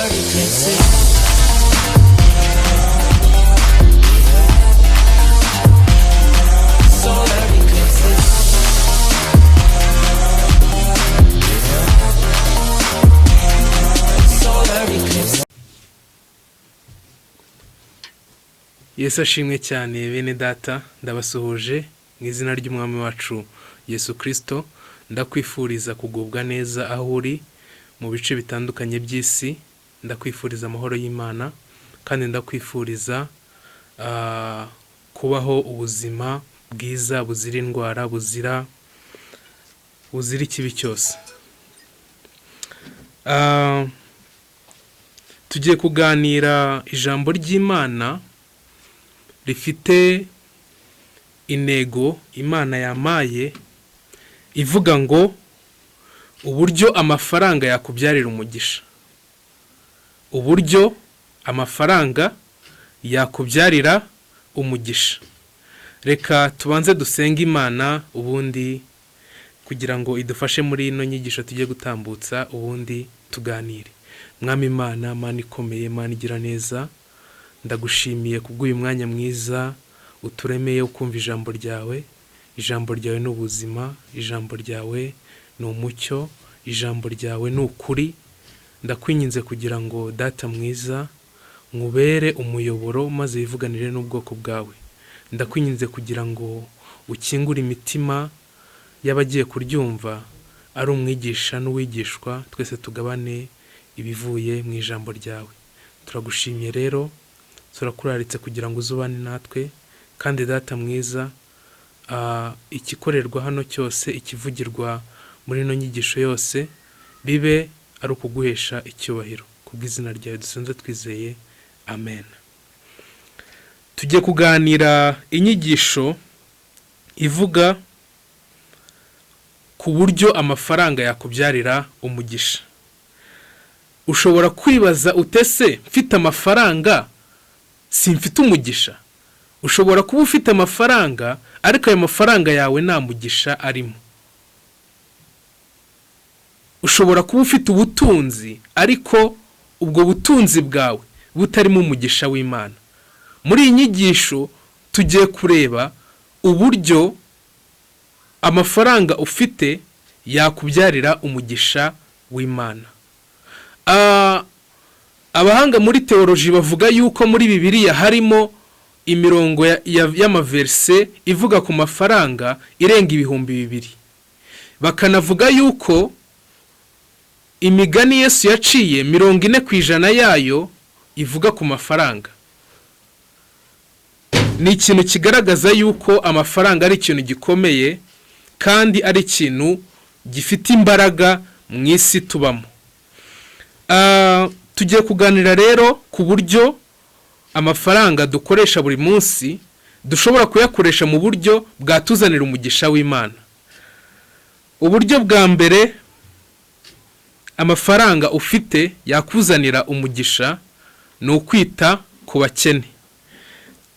Solar eclipses. Solar eclipses. Solar eclipses. Yesu ashimwe cyane, bene data. Ndabasuhuje mu izina ry'Umwami wacu Yesu Kirisito. Ndakwifuriza kugubwa neza aho uri mu bice bitandukanye by'isi. Ndakwifuriza amahoro y'Imana kandi ndakwifuriza kubaho ubuzima bwiza buzira indwara, buzira ikibi cyose. Tugiye kuganira ijambo ry'Imana rifite intego Imana yamaye ivuga ngo uburyo amafaranga yakubyarira umugisha. Uburyo amafaranga yakubyarira umugisha. Reka tubanze dusenge Imana ubundi kugira ngo idufashe muri ino nyigisho tugiye gutambutsa, ubundi tuganire. Mwami Imana, Mana ikomeye, Mana igira neza, ndagushimiye kubw'uyu mwanya mwiza uturemeye ukumva ijambo ryawe. Ijambo ryawe ni ubuzima, ijambo ryawe ni umucyo, ijambo ryawe ni ukuri. Ndakwinginze kugira ngo, Data mwiza, nkubere umuyoboro maze wivuganire n'ubwoko bwawe. Ndakwinginze kugira ngo ukingure imitima y'abagiye kuryumva, ari umwigisha n'uwigishwa, twese tugabane ibivuye mu ijambo ryawe. Turagushimiye rero, turakuraritse kugira ngo uzubane natwe kandi, Data mwiza, ikikorerwa hano cyose, ikivugirwa muri ino nyigisho yose, bibe ari ukuguhesha icyubahiro. Kubw'izina ryawe dusenze twizeye, amen. Tugiye kuganira inyigisho ivuga ku buryo amafaranga yakubyarira umugisha. Ushobora kwibaza utese: "Mfite amafaranga simfite umugisha?" Ushobora kuba ufite amafaranga ariko ayo mafaranga yawe nta mugisha arimo. Ushobora kuba ufite ubutunzi ariko ubwo butunzi bwawe butarimo umugisha w'Imana. Muri iyi nyigisho tugiye kureba uburyo amafaranga ufite yakubyarira umugisha w'Imana. Abahanga muri teoloji bavuga yuko muri Bibiliya harimo imirongo y'amaverse ivuga ku mafaranga irenga 2000. Bakanavuga yuko imigani Yesu yaciye, 40% yayo ivuga ku mafaranga. Ni ikintu kigaragaza yuko amafaranga ari ikintu gikomeye kandi ari ikintu gifite imbaraga mu isi tubamo. Tugiye kuganira rero ku buryo amafaranga dukoresha buri munsi dushobora kuyakoresha mu buryo bwatuzanira umugisha w'Imana. Uburyo bwa mbere amafaranga ufite yakuzanira umugisha ni ukwita ku bakene.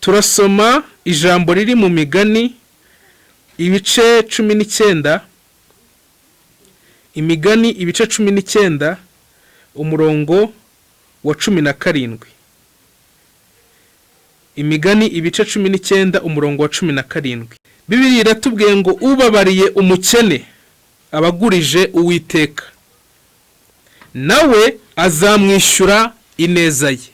Turasoma ijambo riri mu Migani ibice 19, Imigani ibice 19, umurongo wa 17. Imigani ibice 19, umurongo wa 17. Bibiliya iratubwiye ngo ubabariye umukene aba agurije Uwiteka, nawe azamwishyura ineza ye.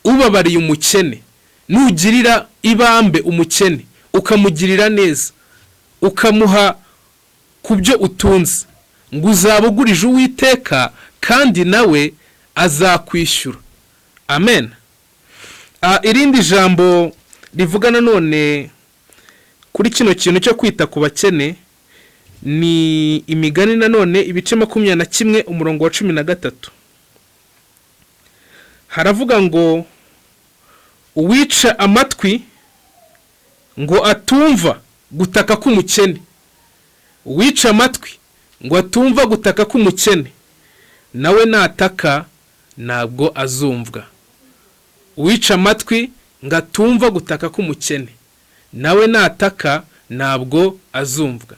Ubabariye umukene, nugirira ibambe umukene, ukamugirira neza, ukamuha ku byo utunze, ngo uzaba ugurije Uwiteka kandi nawe azakwishyura. Amen. Irindi jambo rivuga nanone kuri kino kintu cyo kwita ku bakene ni Imigani nanone ibice 21, umurongo wa 13. Haravuga ngo uwica amatwi ngo atumva gutaka k'umukene, uwica amatwi ngo atumva gutaka k'umukene, nawe nataka ntabwo azumvwa. Uwica amatwi ngo atumva gutaka k'umukene, nawe nataka ntabwo azumvwa.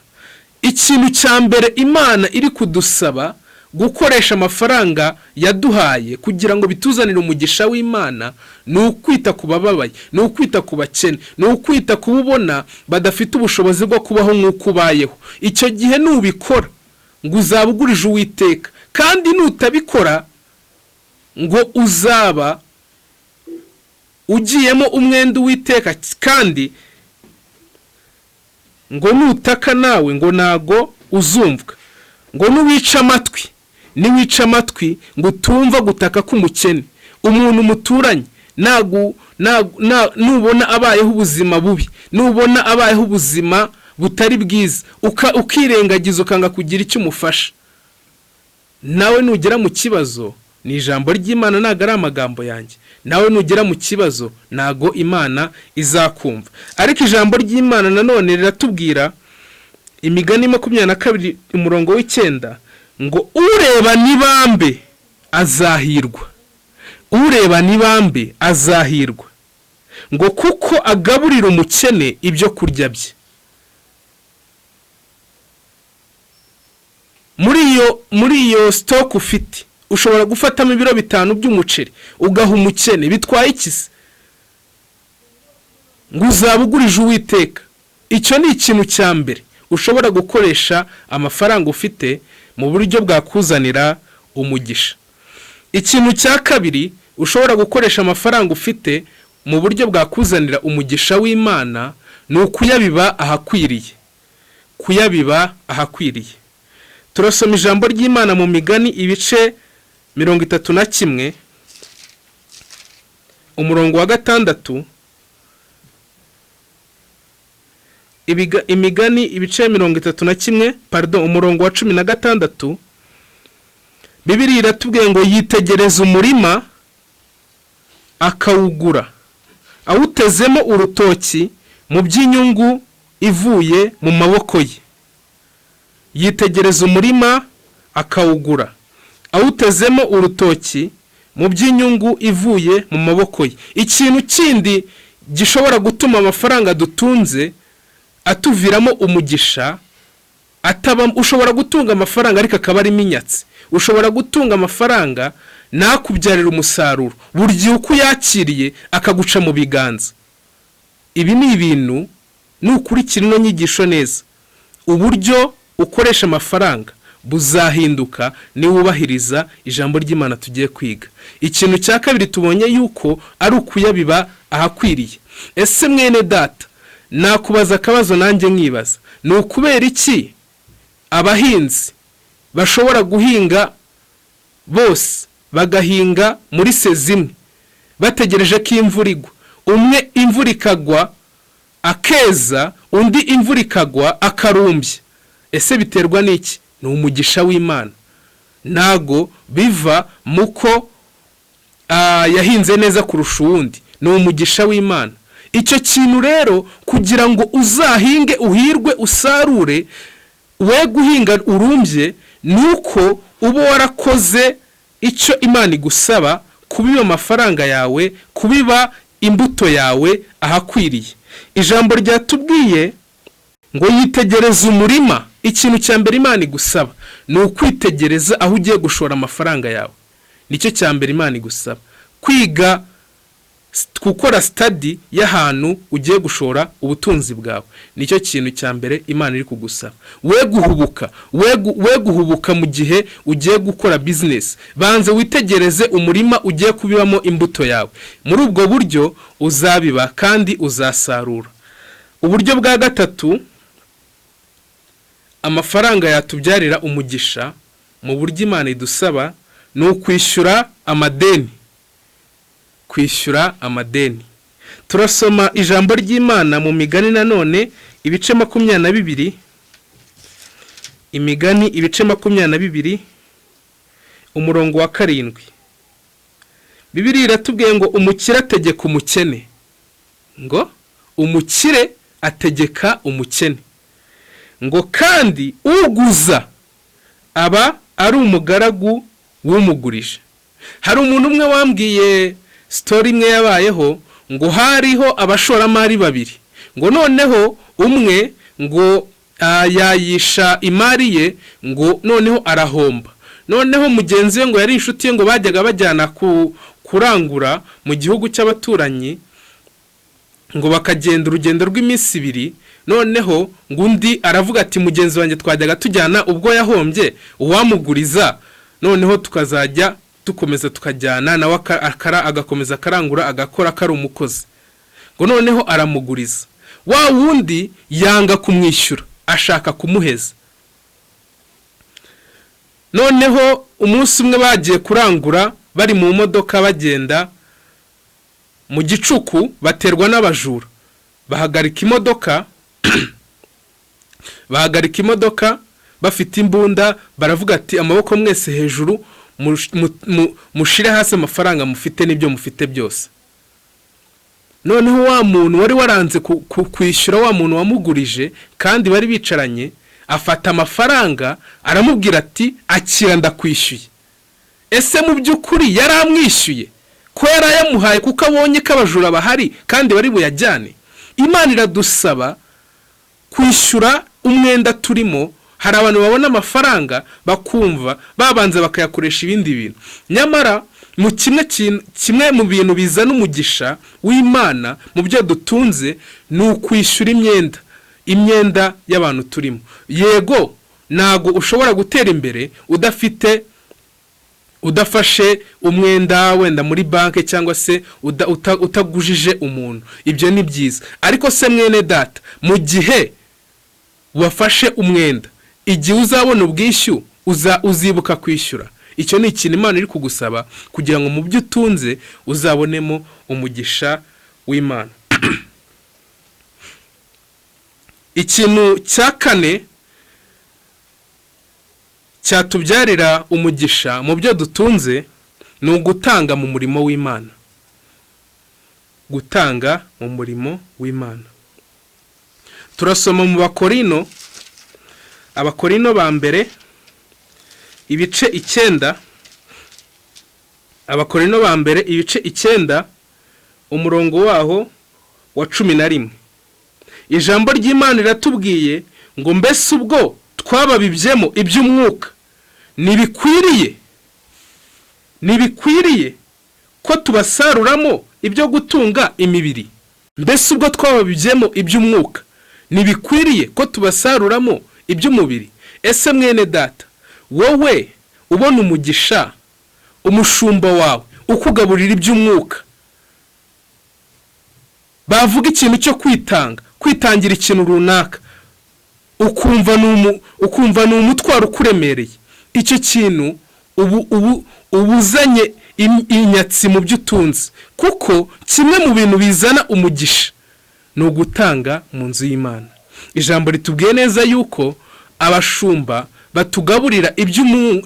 Ikintu cya mbere Imana iri kudusaba Gukoresha amafaranga yaduhaye kugira ngo bituzanire umugisha w'Imana ni ukwita ku bababaye, ni ukwita ku bakene, ni ukwita ku bubona badafite ubushobozi bwo kubaho nk'uko ubayeho. Icyo gihe nubikora ngo uzaba ugurije Uwiteka, kandi nutabikora ngo uzaba ugiyemo umwenda Uwiteka, kandi ngo nutaka nawe ngo ntago uzumvwa, ngo nuwica amatwi, niwica amatwi ngo utumva gutaka k'umukene, umuntu muturanye, nubona abayeho ubuzima bubi, nubona abayeho ubuzima butari bwiza, ukirengagiza ukanga kugira icyo umufasha, nawe nugera mu kibazo, ni ijambo ry'Imana ntago ari amagambo yanjye, nawe nugera mu kibazo ntago Imana izakumva. Ariko ijambo ry'Imana nanone riratubwira Imigani 22 umurongo wa 9 ngo ureba n'ibambe azahirwa, ureba n'ibambe azahirwa, ngo kuko agaburira umukene ibyo kurya bye. Muri iyo stock ufite ushobora gufatamo ibiro 5 by'umuceri ugaha umukene, bitwaye iki se? Ngo uzaba ugurije Uwiteka. Icyo ni ikintu cya mbere ushobora gukoresha amafaranga ufite mu buryo bwakuzanira umugisha. Ikintu cya kabiri ushobora gukoresha amafaranga ufite mu buryo bwakuzanira umugisha w'Imana ni ukuyabiba ahakwiriye. Kuyabiba ahakwiriye. Turasoma ijambo ry'Imana mu Migani ibice 31 umurongo wa 6. Imigani ibice 31, pardon, umurongo wa 16, Bibiliya iratubwiye ngo yitegereza umurima akawugura, awutezemo urutoki mu by'inyungu ivuye mu maboko ye. Yitegereza umurima akawugura, awutezemo urutoki mu by'inyungu ivuye mu maboko ye. Ikintu kindi gishobora gutuma amafaranga dutunze atuviramo umugisha, ataba, ushobora gutunga amafaranga ariko akaba arimo inyatsi. Ushobora gutunga amafaranga nakubyarira umusaruro, buri gihe uko uyakiriye akaguca mu biganza. Ibi ni ibintu nukurikira ino nyigisho neza, uburyo ukoresha amafaranga buzahinduka niwubahiriza ijambo ry'Imana tugiye kwiga. Ikintu cya kabiri tubonye yuko ari ukuyabiba ahakwiriye. Ese mwene data, nakubaza akabazo nanjye nkibaza, ni ukubera iki abahinzi bashobora guhinga bose bagahinga muri sezimwe bategereje ko imvura igwa, umwe imvura ikagwa akeza, undi imvura ikagwa akarumbya? Ese biterwa n'iki? Ni umugisha w'Imana. Ntago biva muko yahinze neza kurusha uwundi, ni umugisha w'Imana. Icyo kintu rero kugira ngo uzahinge uhirwe usarure, we guhinga urumbye, nuko uba warakoze icyo Imana igusaba, kubiba amafaranga yawe, kubiba imbuto yawe ahakwiriye. Ijambo ryatubwiye ngo yitegereze umurima. Ikintu cya mbere Imana igusaba ni ukwitegereza aho ugiye gushora amafaranga yawe. Nicyo cya mbere Imana igusaba, kwiga gukora study y'ahantu ugiye gushora ubutunzi bwawe. Nicyo kintu cya mbere Imana iri kugusaba. We guhubuka, we guhubuka mu gihe ugiye gukora business, banza witegereze umurima ugiye kubibamo imbuto yawe. Muri ubwo buryo uzabiba kandi uzasarura. Uburyo bwa gatatu amafaranga yatubyarira umugisha mu buryo Imana idusaba ni ukwishyura amadeni. Kwishyura amadeni. Turasoma ijambo ry'Imana mu Migani nanone ibice 22, Imigani ibice 22 umurongo wa 7. Bibiliya iratubwiye ngo umukire ategeka umukene, ngo umukire ategeka umukene, ngo kandi uguza aba ari umugaragu w'umugurije. Hari umuntu umwe wambwiye story imwe yabayeho, ngo hariho abashoramari babiri, ngo noneho umwe ngo yayisha imari ye, ngo noneho arahomba. Noneho mugenzi we ngo yari inshuti ye, ngo bajyaga bajyana kurangura mu gihugu cy'abaturanyi, ngo bakagenda urugendo rw'iminsi 2. Noneho ngo undi aravuga ati: "Mugenzi wanjye twajyaga tujyana, ubwo yahombye, uwamuguriza, noneho tukazajya dukomeza tukajyana nawe, agakomeza akarangura, agakora ko ari umukozi." Ngo noneho aramuguriza. Wa wundi yanga kumwishyura, ashaka kumuheza. Noneho umunsi umwe bagiye kurangura, bari mu modoka bagenda mu gicuku, baterwa n'abajura, bahagarika imodoka bafite imbunda, baravuga ati: "Amaboko mwese hejuru, mushire hasi amafaranga mufite n'ibyo mufite byose." Noneho wa muntu wari waranze kwishyura wa muntu wamugurije, kandi bari bicaranye, afata amafaranga, aramubwira ati: "Akira, ndakwishyuye." Ese mu by'ukuri yari amwishyuye, ko yari ayamuhaye kuko abonye ko abajura bahari kandi bari buyajyane? Imana iradusaba kwishyura umwenda turimo. Hari abantu babona amafaranga bakumva babanza bakayakoresha ibindi bintu, nyamara mu kimwe kintu, kimwe mu bintu bizana umugisha w'Imana mu byo dutunze ni ukwishyura imyenda y'abantu turimo. Yego, ntabwo ushobora gutera imbere udafashe umwenda wenda muri banki, cyangwa se utagujije umuntu. Ibyo ni byiza. Ariko se mwene data, mu gihe wafashe umwenda, igihe uzabona ubwishyu uzibuka kwishyura? Icyo ni ikintu Imana iri kugusaba kugira ngo mu byo utunze uzabonemo umugisha w'Imana. Ikintu cya kane cyatubyarira umugisha mu byo dutunze ni ugutanga mu murimo w'Imana. Gutanga mu murimo w'Imana, turasoma mu Bakorino, Abakorino ba mbere ibice 9, Abakorino ba mbere ibice 9, umurongo waho wa 11. Ijambo ry'Imana riratubwiye ngo: "Mbese ubwo twababibyemo iby'umwuka, ntibikwiriye ko tubasaruramo ibyo gutunga imibiri?" Mbese ubwo twababibyemo iby'umwuka, ntibikwiriye ko tubasaruramo iby'umubiri? Ese mwene data, wowe ubona umugisha, umushumba wawe ukugaburira iby'umwuka, bavuga ikintu cyo kwitanga, kwitangira ikintu runaka, ukumva ni umutwaro ukuremereye, icyo kintu ubu ubuzanye inyatsi mu byo utunze, kuko kimwe mu bintu bizana umugisha ni ugutanga mu nzu y'Imana. Ijambo ritubwiye neza yuko abashumba batugaburira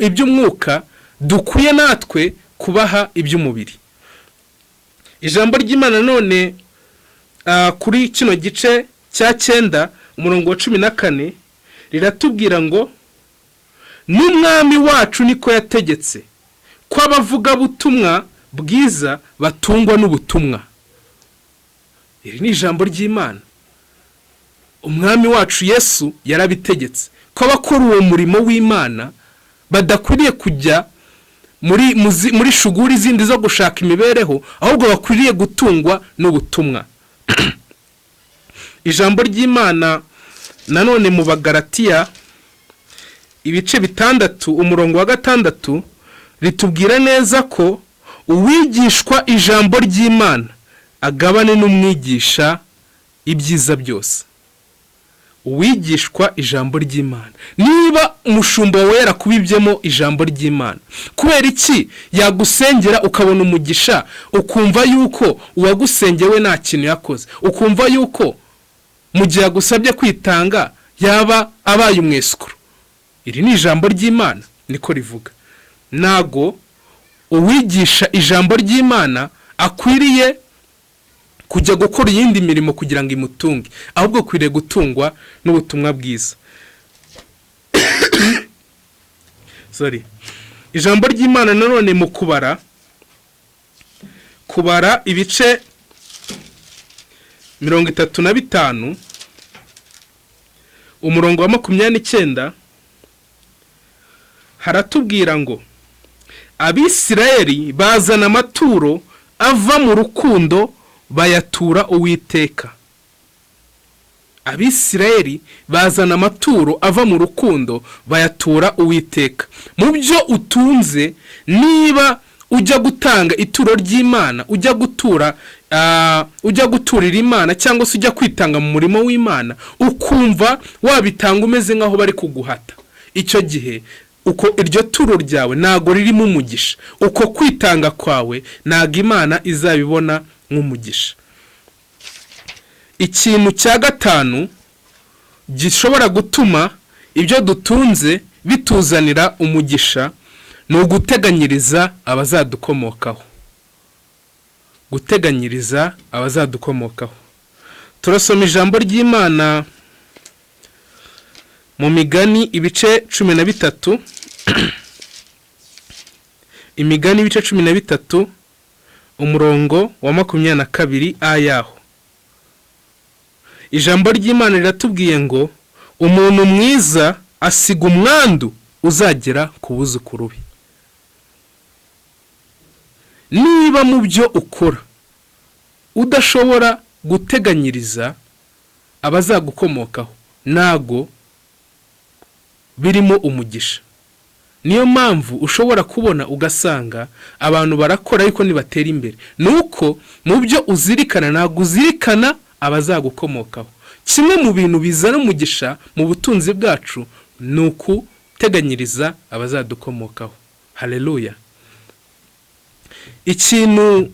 iby'umwuka, dukwiye natwe kubaha iby'umubiri. Ijambo ry'Imana none kuri kino gice cya 9, umurongo wa 14, riratubwira ngo: "N'Umwami wacu niko yategetse ko abavugabutumwa bwiza batungwa n'ubutumwa." Iri ni ijambo ry'Imana. Umwami wacu Yesu yarabitegetse ko abakora uwo murimo w'Imana badakwiriye kujya muri shuguri zindi zo gushaka imibereho, ahubwo bakwiriye gutungwa n'ubutumwa. Ijambo ry'Imana nanone mu Bagaratiya ibice 6, umurongo wa 6, ritubwira neza ko uwigishwa ijambo ry'Imana agabane n'umwigisha ibyiza byose. Uwigishwa ijambo ry'Imana, niba umushumba wawe yarakubibyemo ijambo ry'Imana, kubera iki yagusengera ukabona umugisha, ukumva yuko uwagusengeye we nta kintu yakoze, ukumva yuko mu gihe agusabye kwitanga yaba abaye umwesikuru? Iri ni ijambo ry'Imana, niko rivuga. Ntago uwigisha ijambo ry'Imana akwiriye kujya gukora iyindi mirimo kugira ngo imutunge, ahubwo akwiriye gutungwa n'ubutumwa bwiza. Sorry. Ijambo ry'Imana nanone mu Kubara ibice 35, umurongo wa 29, Haratubwira ngo Abisirayeli bazana amaturo ava mu rukundo, bayatura Uwiteka. Abisirayeli bazana amaturo ava mu rukundo, bayatura Uwiteka. Mu byo utunze, niba ujya gutanga ituro ry'Imana, ujya gutura, ujya guturira Imana cyangwa se ujya kwitanga mu murimo w'Imana, ukumva wabitanga umeze nk'aho bari kuguhata, icyo gihe uko iryo turo ryawe ntago ririmo umugisha. Uko kwitanga kwawe ntago Imana izabibona nk'umugisha. Ikintu cya gatanu gishobora gutuma ibyo dutunze bituzanira umugisha ni uguteganyiriza abazadukomokaho. Guteganyiriza abazadukomokaho. Turasoma ijambo ry'Imana mu Migani ibice 13, Imigani ibice 13, umurongo wa 22 a yaho. Ijambo ry'Imana riratubwiye ngo umuntu mwiza asiga umwandu uzagera ku buzukuru be. Niba mu byo ukora udashobora guteganyiriza abazagukomokaho, ntago birimo umugisha. Niyo mpamvu ushobora kubona ugasanga abantu barakora ariko ntibatera imbere, ni uko mu byo uzirikana ntabwo uzirikana abazagukomokaho. Kimwe mu bintu bizana umugisha mu butunzi bwacu ni ukuteganyiriza abazadukomokaho. Haleluya! Ikintu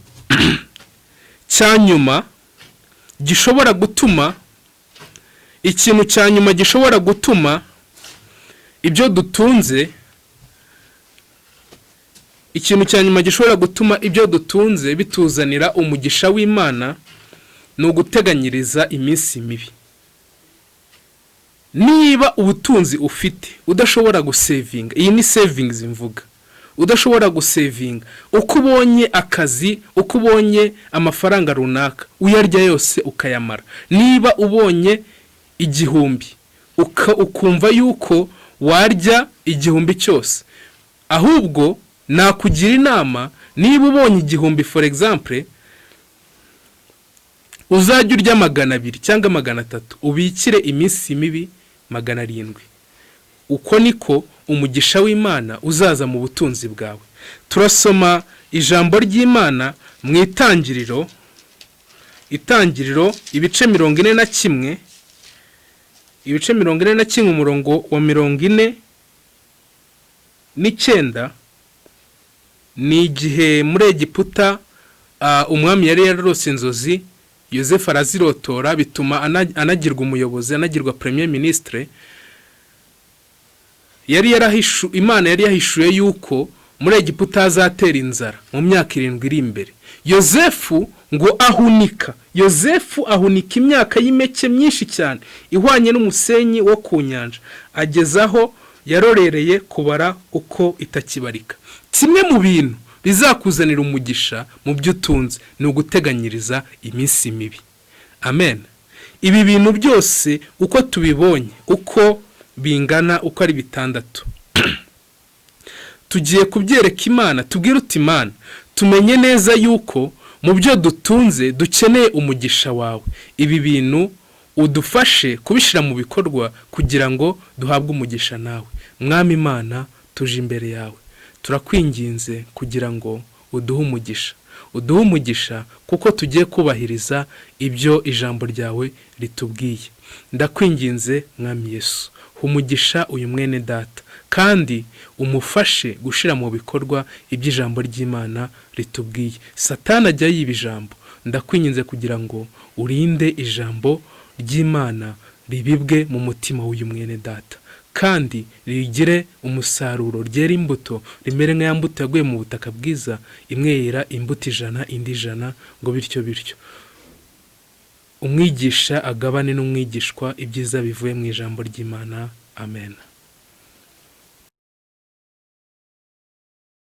cya nyuma gishobora gutuma, ikintu cya nyuma gishobora gutuma ibyo dutunze, ikintu cya nyuma gishobora gutuma ibyo dutunze bituzanira umugisha w'Imana ni uguteganyiriza iminsi mibi. Niba ubutunzi ufite udashobora gusevinga, iyi ni savings mvuga, udashobora gusevinga, uko ubonye akazi, uko ubonye amafaranga runaka, uyarya yose ukayamara. Niba ubonye 1000, ukumva yuko warya 1000 cyose, ahubwo nakugira inama, niba ubonye 1000, for example, uzajya urya 200 cyangwa 300, ubikire iminsi mibi 700. Uko niko umugisha w'Imana uzaza mu butunzi bwawe. Turasoma ijambo ry'Imana mu Itangiriro, Itangiriro ibice 41, ibice 41, umurongo wa 49. Ni igihe muri Egiputa umwami yari yararose inzozi, Yosefu arazirotora, bituma anagirwa umuyobozi, anagirwa premier ministre. Yari yarahishu, Imana yari yahishuye yuko muri Egiputa hazatera inzara mu myaka 7 iri imbere. Yosefu ngo ahunika, Yosefu ahunika imyaka y'impeke myinshi cyane ihwanye n'umusenyi wo ku nyanja, ageza aho yarorereye kubara uko itakibarika. Kimwe mu bintu bizakuzanira umugisha mu byo utunze ni uguteganyiriza iminsi mibi. Amen. Ibi bintu byose uko tubibonye, uko bingana, uko ari bitandatu, tugiye kubyereka Imana, tubwire uti: "Imana, tumenye neza yuko mu byo dutunze dukeneye umugisha wawe. Ibi bintu udufashe kubishyira mu bikorwa kugira ngo duhabwe umugisha nawe." Mwami Imana, tuje imbere yawe, turakwinginze kugira ngo uduhe umugisha, uduhe umugisha kuko tugiye kubahiriza ibyo ijambo ryawe ritubwiye. Ndakwinginze Mwami Yesu, umugisha uyu mwene data kandi umufashe gushyira mu bikorwa ibyo ijambo ry'Imana ritubwiye. Satani ajya yiba ijambo. Ndakwinginze kugira ngo urinde ijambo ry'Imana ribibwe mu mutima w'uyu mwene data kandi rigire umusaruro, ryera imbuto, rimere nka ya mbuto yaguye mu butaka bwiza, imwe yera imbuto 100, indi 100, ngo bityo bityo. Umwigisha agabane n'umwigishwa ibyiza bivuye mu ijambo ry'Imana. Amen.